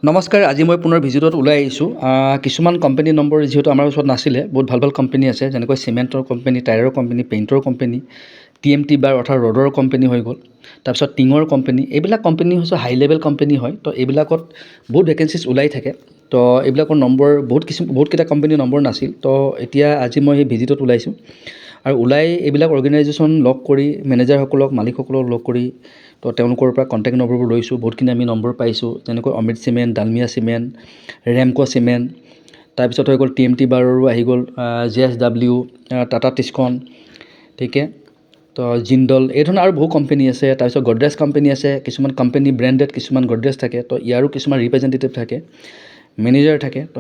নমস্কাৰ, আজি মই পুনৰ ভিজিটত ওলাই আহিছোঁ। কিছুমান কোম্পানীৰ নম্বৰ যিহেতু আমাৰ ওচৰত নাছিলে। বহুত ভাল ভাল কোম্পানী আছে, যেনেকৈ চিমেণ্টৰ কোম্পানী, টায়াৰৰ কোম্পানী, পেইণ্টৰ কোম্পানী, টিএমটি বাৰ অৰ্থাৎ ৰডৰ কোম্পানী হৈ গ'ল, তাৰপিছত টিঙৰ কোম্পানী। এইবিলাক কোম্পানী হৈছে হাই লেভেল কোম্পানী হয়। তো এইবিলাকত বহুত ভেকেঞ্চিজ ওলাই থাকে। তো এইবিলাকৰ নম্বৰ বহুত কিছু বহুতকেইটা কোম্পানীৰ নম্বৰ নাছিল। তো এতিয়া আজি মই সেই ভিজিটত ওলাইছোঁ আৰু ওলাই এইবিলাক অৰ্গেনাইজেশ্যন লগ কৰি, মেনেজাৰসকলক, মালিকসকলক লগ কৰি, তো তেওঁলোকৰ পৰা কণ্টেক্ট নম্বৰবোৰ লৈছোঁ। বহুতখিনি আমি নম্বৰ পাইছোঁ, যেনেকৈ অমৃত চিমেণ্ট, ডালমিয়া চিমেণ্ট, ৰেমক' চিমেণ্ট, তাৰপিছত হৈ গ'ল টিএমটি বাৰৰো আহি গ'ল, জেএছডাব্লিউ, টাটা টিস্কন, ঠিকে। তো জিন্দল, এই ধৰণৰ আৰু বহু কোম্পানী আছে। তাৰপিছত গডৰেজ কোম্পানী আছে। কিছুমান কোম্পানী ব্ৰেণ্ডেড কিছুমান গডৰেজ থাকে। তো ইয়াৰো কিছুমান ৰিপ্ৰেজেণ্টেটিভ থাকে, মেনেজাৰ থাকে। তো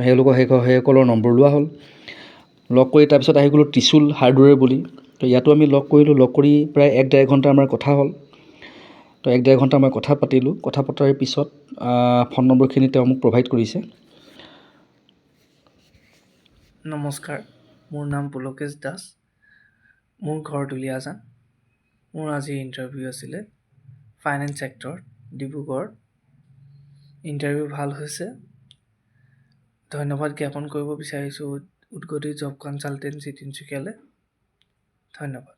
সেইসকলৰ নম্বৰ লোৱা হ'ল। লগ কৰি তাৰপিছত আহি গ'লোঁ ত্ৰিশুল হাৰ্ডৱেৰ বুলি। তো ইয়াতো আমি লগ কৰিলোঁ। লগ কৰি প্ৰায় এক ডেৰ ঘণ্টা আমাৰ কথা হ'ল। তো এক ডেৰ ঘণ্টা মই কথা পাতিলোঁ। কথা পতাৰ পিছত ফোন নম্বৰখিনি তেওঁ মোক প্ৰভাইড কৰিছে। নমস্কাৰ, মোৰ নাম পুলকেশ দাস, মোৰ ঘৰ দুলীয়াজান। মোৰ আজি ইণ্টাৰভিউ আছিলে ফাইনেন্স ছেক্টৰ, ডিব্ৰুগড়। ইণ্টাৰভিউ ভাল হৈছে। ধন্যবাদ জ্ঞাপন কৰিব বিচাৰিছোঁ উদগতি জব কনচালটেঞ্চি, তিনিচুকীয়ালৈ। ধন্যবাদ।